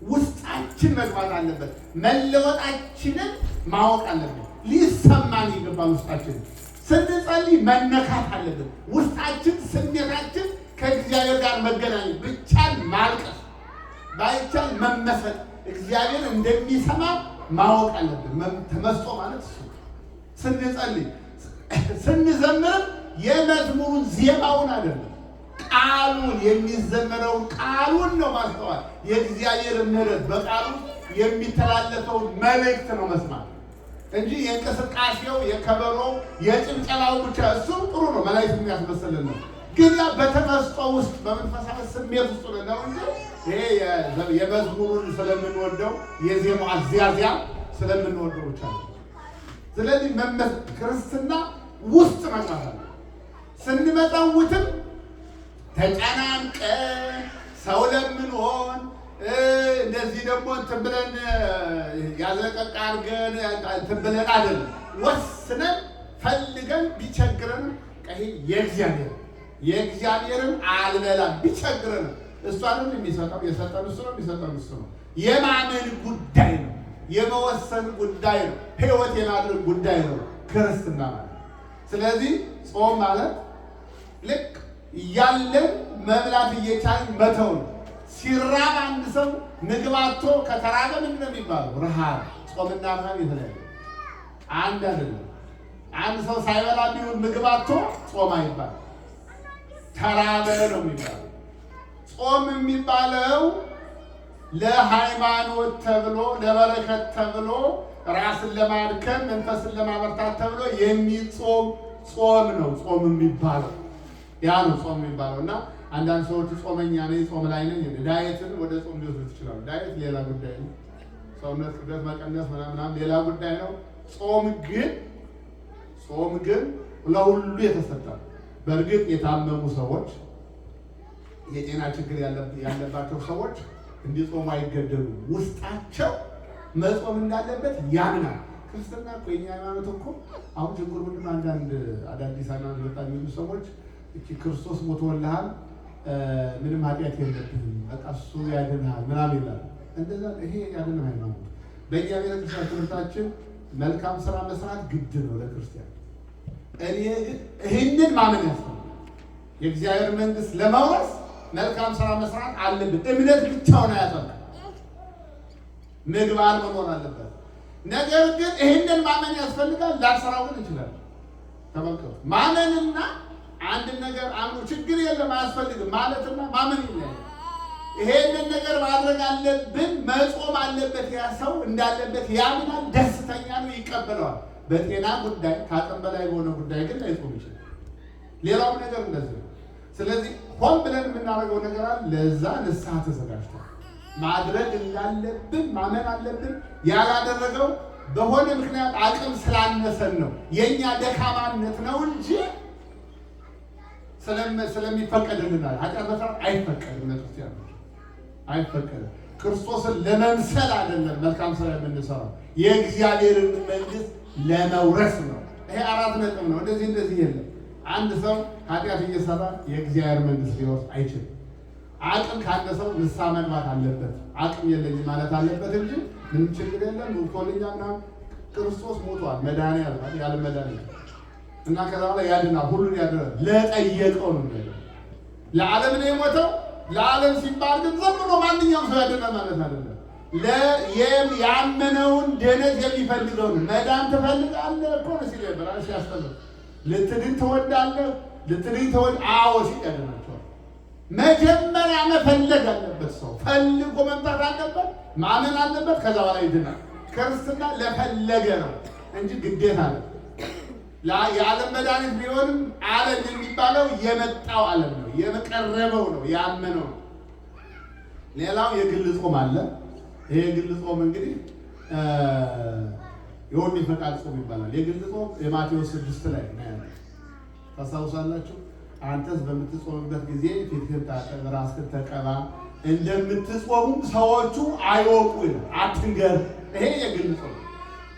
ውስጣችን መግባት አለበት። መለወጣችንን ማወቅ አለብን። ሊሰማን ይገባል። ውስጣችን ስንጸልይ መነካት አለብን። ውስጣችን ስሜታችን ከእግዚአብሔር ጋር መገናኘት ብቻን ማልቀስ ባይቻል መመሰጥ እግዚአብሔር እንደሚሰማ ማወቅ አለብን። ተመስጦ ማለት እሱ ስንጸልይ ስንዘምርም የመዝሙሩን ዜማውን አይደለም ቃሉን የሚዘመረውን ቃሉን ነው ማስተዋል። የእግዚአብሔር ምሕረት በቃሉ የሚተላለፈውን መልእክት ነው መስማት እንጂ የእንቅስቃሴው የከበሮው የጭብጨባው ብቻ እሱ ጥሩ ነው፣ መላእክት የሚያስመስልን ነው። ግን ያ በተመስጦ ውስጥ በመንፈሳዊ ስሜት ውስጥ ነው እንጂ ይሄ የመዝሙሩን ስለምንወደው የዜማው አዚያዚያ ስለምንወደው ብቻ ነው። ስለዚህ ክርስትና ውስጥ መግባት አለ። ስንመጸውትም ተጨናንቀን ሰው ለምንሆን እንደዚህ ደግሞ እንትን ብለን ያዘቀቅ አድርገን እንትን ብለን አይደለም። ወስነን ፈልገን ቢቸግረንም ይሄ የእግዚአብሔርን አልበላም ቢቸግረንም እሷንም የሚሰጠው የሰጠን እሱ ነው፣ የሚሰጠን እሱ ነው። የማመን ጉዳይ ነው። የመወሰን ጉዳይ ነው። ሕይወት የማድረግ ጉዳይ ነው ክርስትና ማለት። ስለዚህ ጾም ማለት ልክ እያለን መብላት እየቻልን መተው ነው። ሲራብ አንድ ሰው ምግብ አጥቶ ከተራበ ምንድን ነው የሚባለው? ረሃብ። ጾምና ረሃብ የተለያየ አንድ አይደለም። አንድ ሰው ሳይበላ ቢሆን ምግብ አጥቶ ጾም አይባልም፣ ተራበ ነው የሚባለው። ጾም የሚባለው ለሃይማኖት ተብሎ ለበረከት ተብሎ ራስን ለማድከም መንፈስን ለማበርታት ተብሎ የሚጾም ጾም ነው ጾም የሚባለው። ያ ነው ጾም የሚባለው። እና አንዳንድ ሰዎች ጾመኛ ነኝ ጾም ላይ ነኝ diet ን ወደ ጾም ሊወስዱት ይችላሉ። Diet ሌላ ጉዳይ ነው። ሰውነት ክብደት መቀነስ ምናምን ሌላ ጉዳይ ነው። ጾም ግን ለሁሉ የተሰጠ ነው። በእርግጥ የታመሙ ሰዎች የጤና ችግር ያለባቸው ሰዎች እንዲጾሙ አይገደሉም። ውስጣቸው መጾም እንዳለበት ያምናል። ክርስትና እኮ የኛ ሃይማኖት እኮ አሁን ችግሩ ምንድን ነው? አንዳንድ አዳዲስ ሃይማኖት መጣ የሚሉ ሰዎች እቺ ክርስቶስ ሞቶልሃል ምንም ኃጢአት የለብህም በቃ እሱ ያድንሃል ምናምን ይላል። እንደዛ ይሄ ያድንም ሃይማኖት። በእኛ ቤተክርስቲያን ትምህርታችን መልካም ስራ መስራት ግድ ነው ለክርስቲያን። እኔ ግን ይህንን ማመን ያስፈልጋል። የእግዚአብሔር መንግስት ለመውረስ መልካም ስራ መስራት አለብን። እምነት ብቻውን አያጸድቅም። ምግባር መኖር አለበት። ነገር ግን ይህንን ማመን ያስፈልጋል። ላንሰራው ግን እንችላለን። ተመልከቱ። ማመንና አንድ ነገር አምኖ ችግር የለም አያስፈልግም ማለትና ማመን ይለያል። ይሄንን ነገር ማድረግ አለብን መጾም አለበት ያ ሰው እንዳለበት ያምናል፣ ደስተኛ ነው፣ ይቀበለዋል። በጤና ጉዳይ ከአቅም በላይ በሆነ ጉዳይ ግን ላይጾም ይችላል። ሌላውም ነገር እንደዚህ ነው። ስለዚህ ሆን ብለን የምናደርገው ነገር አለ። ለዛ ንስሐ ተዘጋጅቷል። ማድረግ እንዳለብን ማመን አለብን። ያላደረገው በሆነ ምክንያት አቅም ስላነሰን ነው፣ የእኛ ደካማነት ነው እንጂ ስለሚፈቀድልናል። ኃጢአት መስራት አይፈቀድም፣ ለክርስቲያኖች አይፈቀድም። ክርስቶስን ለመምሰል አይደለም መልካም ስራ የምንሰራው የእግዚአብሔርን መንግሥት ለመውረስ ነው። ይሄ አራት ነጥብ ነው። እንደዚህ እንደዚህ የለም። አንድ ሰው ኃጢአት እየሰራ የእግዚአብሔር መንግሥት ሊወርስ አይችልም። አቅም ካነሰው ንስሐ መግባት አለበት። አቅም የለኝም ማለት አለበት እንጂ ምንም ችግር የለም ሞቶልኛል ምናምን። ክርስቶስ ሞቷል፣ መድኃኒዓለም ያለ መድኃኒት እና ከዛ በኋላ ያድናል፣ ሁሉን ያድናል። ለጠየቀው ነው የሚያድነው። ለዓለም ነው የሞተው። ለዓለም ሲባል ግን ዝም ብሎ ማንኛውም ሰው ያድናል ማለት አይደለም። ያመነውን ድነት የሚፈልገውን መዳን ትፈልጋለህ እኮ ነው ሲል ነበር ሲያስተምር። ልትድን ትወዳለህ? ልትድን ትወድ? አዎ ሲል ያድናቸዋል። መጀመሪያ መፈለግ አለበት። ሰው ፈልጎ መምጣት አለበት፣ ማመን አለበት። ከዛ በኋላ ይድናል። ክርስትና ለፈለገ ነው እንጂ ግዴታ ነው። የዓለም መድኃኒት ቢሆንም ዓለም የሚባለው የመጣው ዓለም ነው፣ የቀረበው ነው፣ ያመነው ነው። ሌላው የግል ጾም አለ። ይሄ የግል ጾም እንግዲህ የወንድ ፈቃድ ጾም ይባላል። የግል ጾም የማቴዎስ 6 ላይ ነው ያለው። ታስታውሳላችሁ? አንተስ በምትጾምበት ጊዜ ፊትህን ታጠብ፣ ራስህን ተቀባ፣ እንደምትጾሙም ሰዎቹ አይወቁ ይላል። አትንገር። ይሄ የግል ጾም።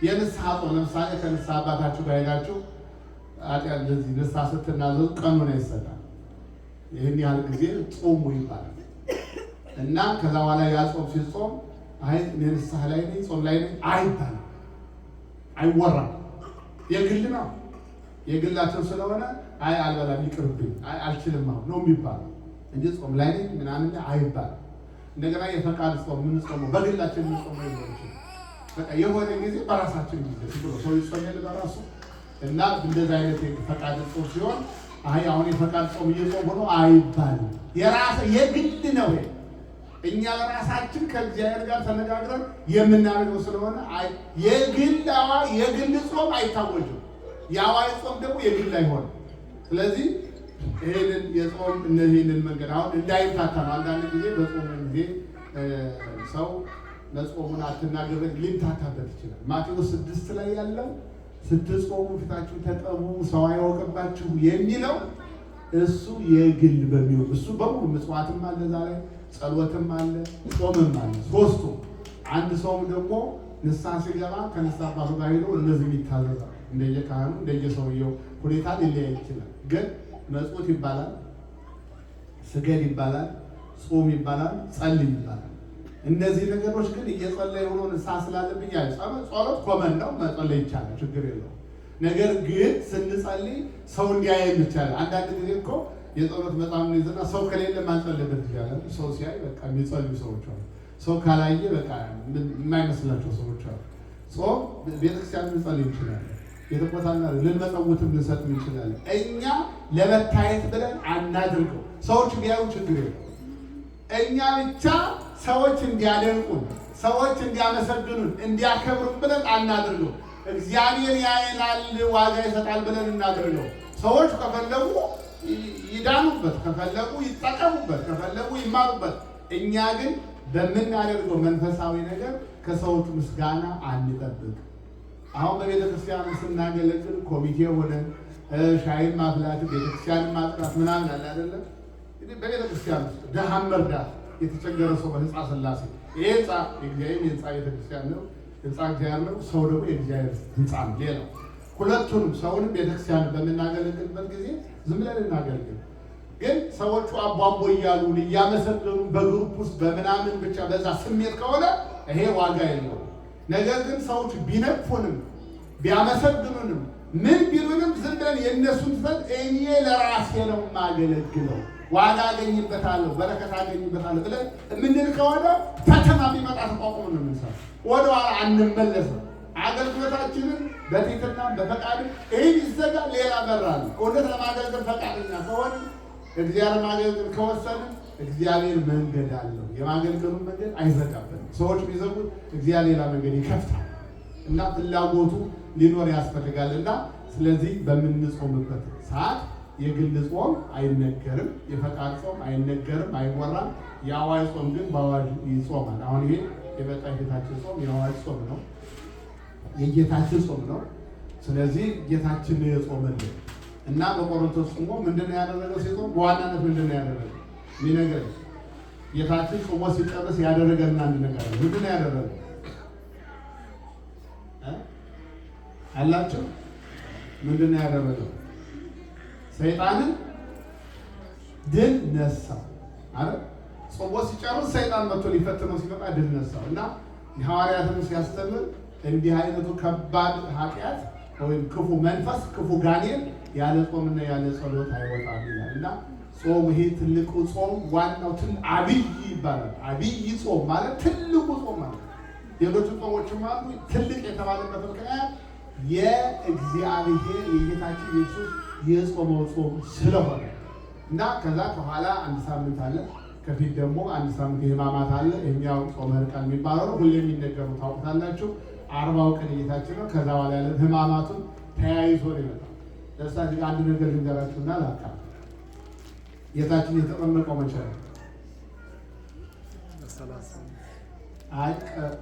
የንስሐ ጾም ለምሳሌ ከንስሐ አባታችሁ ጋር ሄዳችሁ ኃጢአት እንደዚህ ንስሐ ስትናዘዙ ቀኖና ይሰጣል። ይህን ያህል ጊዜ ጾሙ ይባላል እና ከዛ በኋላ ያ ጾም ሲጾም አይ እኔ ንስሐ ላይ ነኝ ጾም ላይ ነኝ አይባልም፣ አይወራም። የግል ነው። የግላቸው ስለሆነ አይ አልበላም ይቅርብኝ፣ አይ አልችልም አሁን ነው የሚባለው እንጂ ጾም ላይ ነኝ ምናምን አይባልም። እንደገና የፈቃድ ጾም የምንጾመው በግላችን የምንጾመው ሊሆን ይችላል። በቃ የሆነ ጊዜ በራሳችን ጊዜ ብሎ ሰው ይጾማል በራሱ እና እንደዛ አይነት የፈቃድ ጾም ሲሆን አይ አሁን የፈቃድ ጾም እየጾምኩ ነው አይባልም። የራስ የግል ነው። እኛ ለራሳችን ከእግዚአብሔር ጋር ተነጋግረን የምናደርገው ስለሆነ የግል የግል ጾም አይታወጅም። የአዋጅ ጾም ደግሞ የግል አይሆንም። ስለዚህ ይሄንን የጾም እነዚህንን መንገድ አሁን እንዳይምታታ ነው። አንዳንድ ጊዜ በጾም ጊዜ ሰው መጾሙን አትናገር ሊምታታበት ይችላል። ማቴዎስ 6 ላይ ያለው ስትጾሙ ፊታችሁ ተጠቡ ሰው አይወቅባችሁ የሚለው እሱ የግል በሚሆን እሱ በሙሉ ምጽዋትም አለ እዛ ላይ ጸሎትም አለ ጾምም አለ ሶስቱ። አንድ ሰውም ደግሞ ንስሐ ሲገባ ከንስሐ አባቱ ጋር ሄዶ እነዚህም ይታዘዛል። እንደየካህኑ እንደየሰውየው ሁኔታ ሊለያይ ይችላል። ግን መጽውት ይባላል፣ ስገድ ይባላል፣ ጾም ይባላል፣ ጸልይ ይባላል። እነዚህ ነገሮች ግን እየጸለይ ሆኖ ንስሐ ስላለብኝ ጸሎት common ነው፣ መጸለይ ይቻላል፣ ችግር የለውም። ነገር ግን ስንጸልይ ሰው እንዲያየን ይቻላል። አንዳንድ ጊዜ እኮ የጸሎት መጽሐፍ እንይዝና ሰው ከሌለ ማንጸልይበት ይቻላል። ሰው ሲያይ በቃ የሚጸልዩ ሰዎች አሉ። ሰው ካላየ በቃ የማይመስላቸው ሰዎች አሉ። ጾም ቤተክርስቲያን ልንጸልይ እንችላለን፣ የተቆታና ልንመጸውትም ልንሰጥ እንችላለን። እኛ ለመታየት ብለን አናድርገው። ሰዎች ቢያዩ ችግር የለም። እኛ ብቻ ሰዎች እንዲያደንቁን፣ ሰዎች እንዲያመሰግኑን፣ እንዲያከብሩን ብለን አናድርገው። እግዚአብሔር ያየናል፣ ዋጋ ይሰጣል ብለን እናድርገው። ሰዎች ከፈለጉ ይዳኑበት፣ ከፈለጉ ይጠቀሙበት፣ ከፈለጉ ይማሩበት። እኛ ግን በምናደርገው መንፈሳዊ ነገር ከሰዎች ምስጋና አንጠብቅ። አሁን በቤተ ክርስቲያን ስናገለግል ኮሚቴ ሆነን ሻይን ማፍላት፣ ቤተክርስቲያን ማጽዳት ምናምን አለ አይደለም። በቤተ ክርስቲያን ውስጥ ድሃን መርዳት፣ የተቸገረ ሰው በህንፃ ስላሴ ይሄ ህንፃ የእግዚአብሔር የህንፃ ቤተክርስቲያን ነው፣ ህንፃ እግዚአብሔር ነው። ሰው ደግሞ የእግዚአብሔር ህንፃ ነው። ሌላው ሁለቱንም ሰውንም ቤተክርስቲያን በምናገለግልበት ጊዜ ዝም ብለን እናገልግል። ግን ሰዎቹ አቧቦ እያሉን እያመሰገኑ በ group ውስጥ በምናምን ብቻ በዛ ስሜት ከሆነ ይሄ ዋጋ የለውም። ነገር ግን ሰዎች ቢነቅፉንም ቢያመሰግኑንም ምን ቢሉንም ዝም ብለን የእነሱን ትተን እኔ ለራሴ ነው የማገለግለው ዋጋ አገኝበታለሁ፣ በረከት አገኝበታለሁ ብለን የምንል ከሆነ ፈተና ቢመጣ ተቋቁመን ነው የምንሰራው። ወደኋላ አንመለስም። አገልግሎታችን ህይወታችንን በትሕትና በፈቃድ ይህ ቢዘጋ ሌላ በር አለ። እውነት ለማገልገል ፈቃደኛ ከሆን፣ እግዚአብሔር ማገልገል ከወሰንን እግዚአብሔር መንገድ አለው። የማገልገሉን መንገድ አይዘጋብንም። ሰዎች ቢዘጉት እግዚአብሔር ሌላ መንገድ ይከፍታል እና ፍላጎቱ ሊኖር ያስፈልጋል። እና ስለዚህ በምንጾምበት ሰዓት የግል ጾም አይነገርም፣ የፈቃድ ጾም አይነገርም፣ አይወራም። የአዋጅ ጾም ግን በአዋጅ ይጾማል። አሁን ይሄ የመጣ የጌታችን ጾም የአዋጅ ጾም ነው፣ የጌታችን ጾም ነው። ስለዚህ ጌታችን ነው የጾመልን እና በቆሮንቶስ ጾሞ ምንድነው ያደረገው? ሲጾም በዋናነት ምንድነው ያደረገው? ሚነግረኝ ጌታችን ጾሞ ሲጨርስ ያደረገልን አንድ ነገር አለ። ምንድነው ያደረገው አላችሁ? ምንድነው ያደረገው? ሰይጣንን ድል ነሳው። አረ ጾሞ ሲጨርስ ሰይጣን መጥቶ ሊፈትነው ሲመጣ ድል ነሳው እና ሐዋርያትን ሲያስተምር እንዲህ አይነቱ ከባድ ኃጢአት ወይም ክፉ መንፈስ፣ ክፉ ጋኔን ያለ ጾምና ያለ ጸሎት አይወጣም ይላል። እና ጾም ይሄ ትልቁ ጾም ዋናው አብይ ይባላል። አብይ ጾም ማለት ትልቁ ጾም ማለት፣ ሌሎቹ ጾሞችም አሉ። ትልቅ የተባለበት ምክንያት የእግዚአብሔር የጌታችን ኢየሱስ የጾመው ጾም ስለሆነ እና ከዛ ከኋላ አንድ ሳምንት አለ፣ ከፊት ደግሞ አንድ ሳምንት የሕማማት አለ። ይሄኛው ጾመ ሕርቃል የሚባለው ነው። ሁሌ የሚነገሩ ታውቁታላችሁ። 40ው ቀን የጌታችን ነው። ከዛ በኋላ ያለ ሕማማቱን ተያይዞ ነው የመጣው። ለምሳሌ አንድ ነገር ልንገራችሁና ላብቃ። ጌታችን የተጠመቀው መቼ ነው? አይ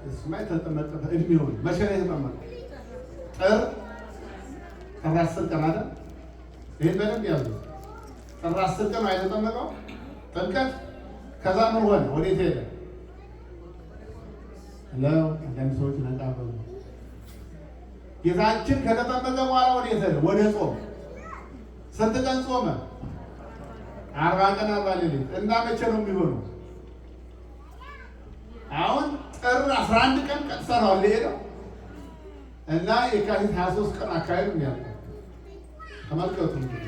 እሱማ የተጠመቀበት እድሜውን መቼ ነው የተጠመቀው? ጥር 10 ቀን አይደል? ይሄን በደንብ ያዙ። ጥር 10 ቀን ነው የተጠመቀው ጥምቀት። ከዛ ምን ሆነ? ወዴት ሄደ? አንዳንድ ሰዎች ነቃ በሉ። ጌታችን ከተጠመቀ በኋላ ወዴት ሄደ? ወደ ጾም። ስንት ቀን ጾመ? 40 ቀን 40 ሌሊት። እና መቼ ነው የሚሆነው? አሁን ጥር 11 ቀን ቀጥታ ነው የሄደው እና የካቲት 23 ቀን አካባቢ ነው የሚያልቀው። ተመልከቱ እንግዲህ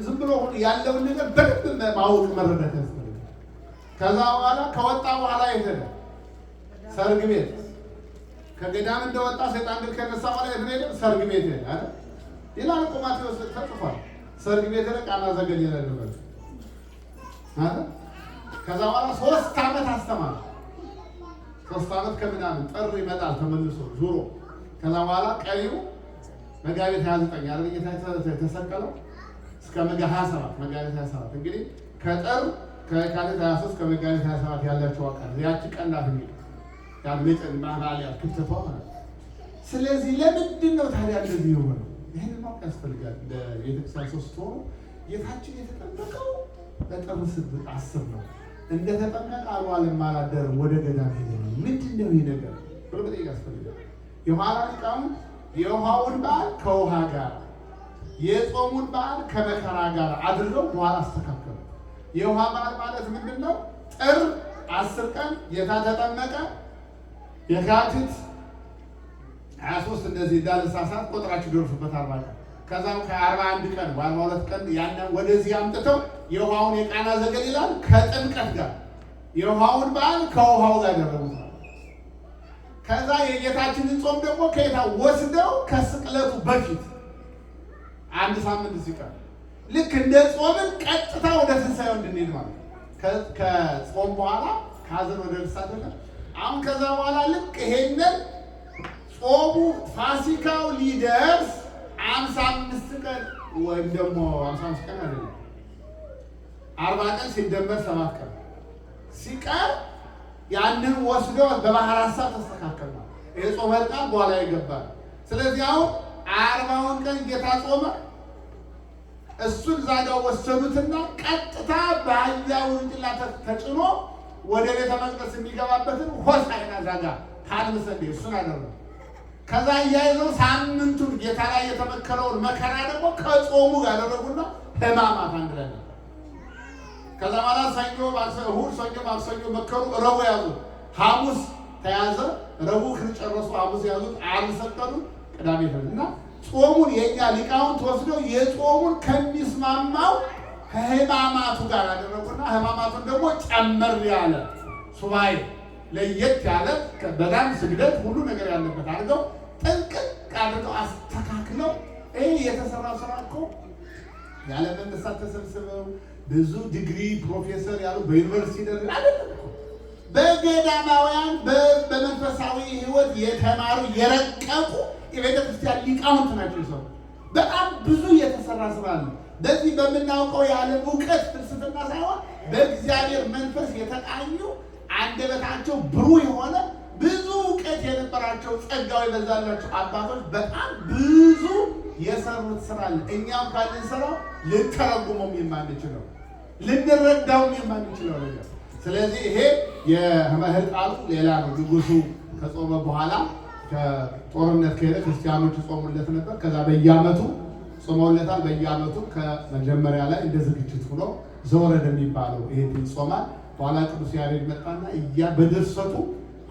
ዝም ብሎ ያለውን ነገር በደንብ ማወቅ መረዳት ያስፈልጋል። ከዛ በኋላ ከወጣ በኋላ የት ሄደ? ሰርግ ቤት። ከገዳም እንደወጣ ሰይጣን ድል ከነሳ በኋላ የት ሄደ? ሰርግ ቤት ሄደ አይደል? ይላል እኮ ማቴዎስ ተጽፏል። ሰርግ ቤት ሄደ፣ ቃና ዘገሊላ ደረሰ አይደል? ከዛ በኋላ 3 ዓመት አስተማረ። 3 ዓመት ከምናምን ጥር ይመጣል ተመልሶ ዙሮ። ከዛ በኋላ ቀሪው መጋቢት 29 አይደል ጌታ የተሰቀለው እስከ መጋቢት 27፣ መጋቢት 27 እንግዲህ ከጥር ከየካቲት 23 ከመጋቢት 27 ያላቸው ቀን ያቺ ቀን ናት እንግዲህ ያ መጠን ማባሊያ ክፍተቷ ማለት ነው። ስለዚህ ለምንድን ነው ታዲያ እንደዚህ የሆነው? ይሄንን ማወቅ ያስፈልጋል። ለቤተክርስቲያን ሰው ስትሆኑ ጌታችን የተጠመቀው በጥር 10 ነው። እንደተጠመቀ አልዋለም አላደረም፣ ወደ ገዳም ሄደ ነው። ምንድን ነው ይሄ ነገር ብሎ መጠየቅ ያስፈልጋል። የኋላ ሊቃውንት የውሃውን በዓል ከውሃ ጋር የጾሙን በዓል ከመከራ ጋር አድርገው በኋላ አስተካከሉ። የውሃ በዓል ማለት ምንድን ነው? ጥር 10 ቀን ጌታ ተጠመቀ። የካቲት 23 እንደዚህ እንዳልሳሳት ቆጥራችሁ ደርሱበት 40 ቀን። ከዛም ከ41 ቀን 42 ቀን ያን ወደዚህ አምጥተው የውሃውን የቃና ዘገሊላን ከጥምቀት ጋር የውሃውን በዓል ከውሃው ጋር ያደረጉት። ከዛ የጌታችንን ጾም ደግሞ ከየታ ወስደው ከስቅለቱ በፊት አንድ ሳምንት ሲቀር ልክ እንደ ጾምን ቀጥታ ወደ ትንሣኤው እንድንሄድ ማለት ነው። ከጾም በኋላ ከሀዘን ወደ ደስታ አይደለም። አሁን ከዛ በኋላ ልክ ይሄንን ጾሙ ፋሲካው ሊደርስ 55 ቀን ወይም ደግሞ 55 ቀን አይደለም 40 ቀን ሲደመር 7 ቀን ሲቀር ያንን ወስደው በባህር ሐሳብ ተስተካከለ። ይሄ ጾመ ሕርቃል በኋላ ይገባል። ስለዚህ አሁን 40ውን ቀን ጌታ ጾመ። እሱን ዛጋው ወሰዱትና ቀጥታ በአህያ ውርንጭላ ተጭኖ ወደ ቤተ መቅደስ የሚገባበትን ሆሳዕና ዛጋ Palm Sunday እሱን አደረገ። ከዛ እያይዘው ሳምንቱን ጌታ ላይ የተመከረውን መከራ ደግሞ ከጾሙ ጋር አደረጉና ሕማማት አንድ ላይ ነበር። ከዛ በኋላ ሰኞ እሑድ፣ ሰኞ ማክሰኞ መከሩ፣ ረቡዕ ያዙት፣ ሐሙስ ተያዘ፣ ረቡዕ ጨረሱ፣ ሐሙስ ያዙት፣ ዓርብ ሰቀሉ፣ ቅዳሜ ተያዘ። እና ጾሙን የኛ ሊቃውንት ወስደው የጾሙን ከሚስማማው ከሕማማቱ ጋር አደረጉና ሕማማቱን ደግሞ ጨመር ያለ ሱባኤ ለየት ያለ በጣም ስግደት ሁሉ ነገር ያለበት አድርገው ጥንቅቅ አድርገው አስተካክለው ይህ የተሰራው ስራ እኮ ያለ መንግስታት ተሰብስበው ብዙ ዲግሪ ፕሮፌሰር ያሉ በዩኒቨርሲቲ ደረጃ አይደለም እኮ፣ በገዳማውያን በመንፈሳዊ ሕይወት የተማሩ የረቀቁ የቤተ ክርስቲያን ሊቃውንት ናቸው የሰሩት። በጣም ብዙ የተሰራ ስራ አለ። በዚህ በምናውቀው የዓለም እውቀት ፍልስፍና ሳይሆን በእግዚአብሔር መንፈስ የተቃኙ፣ አንደበታቸው ብሩህ የሆነ፣ ብዙ እውቀት የነበራቸው፣ ጸጋው የበዛላቸው አባቶች በጣም ብዙ የሰሩት ስራ አለ። እኛ እንኳን ልንሰራው ልንተረጉመውም የማንችለው ልንረዳውም የማንችለው ነገር። ስለዚህ ይሄ የመህር ቃሉ ሌላ ነው። ንጉሱ ከጾመ በኋላ ከጦርነት ከሄደ ክርስቲያኖች ጾሙለት ነበር። ከዛ በየዓመቱ ጾመውለታል። በየዓመቱ ከመጀመሪያ ላይ እንደ ዝግጅት ሆኖ ዘወረደ የሚባለው ይሄ ይጾማል። በኋላ ቅዱስ ያሬድ መጣና በድርሰቱ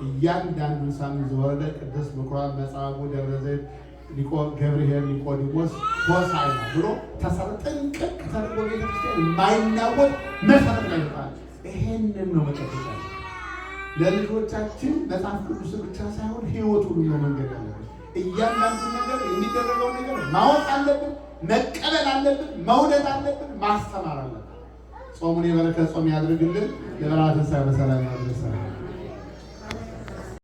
እያንዳንዱን ሳምንት ዘወረደ፣ ቅዱስ፣ ምኩራብ፣ መጻጉዕ፣ ደብረ ዘይት፣ ገብርኄር፣ ኒቆዲሞስ፣ ሆሳዕና ብሎ ተሰራ። ጥንቅቅ ተደርጎ ቤተክርስቲያን የማይናወጥ መሰረት ላይ ይጣል። ይሄንን ነው መጠበቅ ያለብን። ለልጆቻችን መጽሐፍ ቅዱስ ብቻ ሳይሆን ሕይወት ሁሉ ነው መንገድ ያለብን። እያንዳንዱ ነገር የሚደረገው ነገር ማወቅ አለብን፣ መቀበል አለብን፣ መውደድ አለብን፣ ማስተማር አለብን። ጾሙን የበረከት ጾም ያድርግልን። ለበዓለ ትንሣኤ በሰላም ያድርሰን።